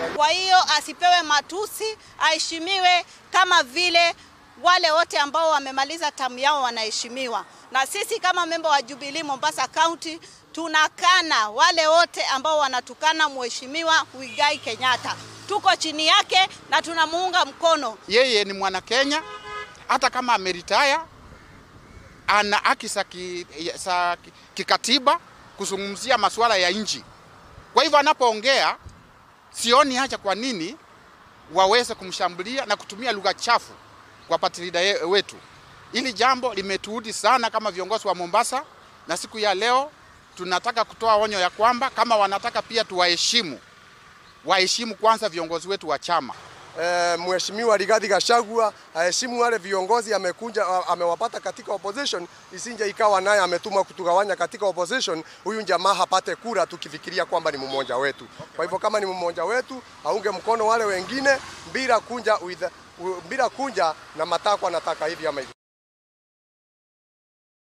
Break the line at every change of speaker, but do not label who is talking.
Kwa hiyo asipewe matusi, aheshimiwe kama vile wale wote ambao wamemaliza tamu yao wanaheshimiwa. Na sisi kama memba wa Jubilee Mombasa County tunakana wale wote ambao wanatukana Mheshimiwa Muigai Kenyatta. Tuko chini yake na tunamuunga mkono.
Yeye ni mwana Kenya, hata kama ameritaya ana haki za kikatiba kuzungumzia masuala ya nchi. Kwa hivyo anapoongea, sioni haja kwa nini waweze kumshambulia na kutumia lugha chafu kwa party leader wetu. Hili jambo limetuudhi sana kama viongozi wa Mombasa, na siku ya leo tunataka kutoa onyo ya kwamba kama wanataka pia tuwaheshimu, waheshimu kwanza viongozi wetu wa chama.
Mheshimiwa Rigathi Gachagua aheshimu wale viongozi amekunja amewapata katika opposition, isinje ikawa naye ametumwa kutugawanya katika opposition, huyu jamaa hapate kura tukifikiria kwamba ni mmoja wetu. Kwa hivyo kama ni mmoja wetu aunge mkono wale wengine bila kunja na matakwa anataka hivi ama hivi.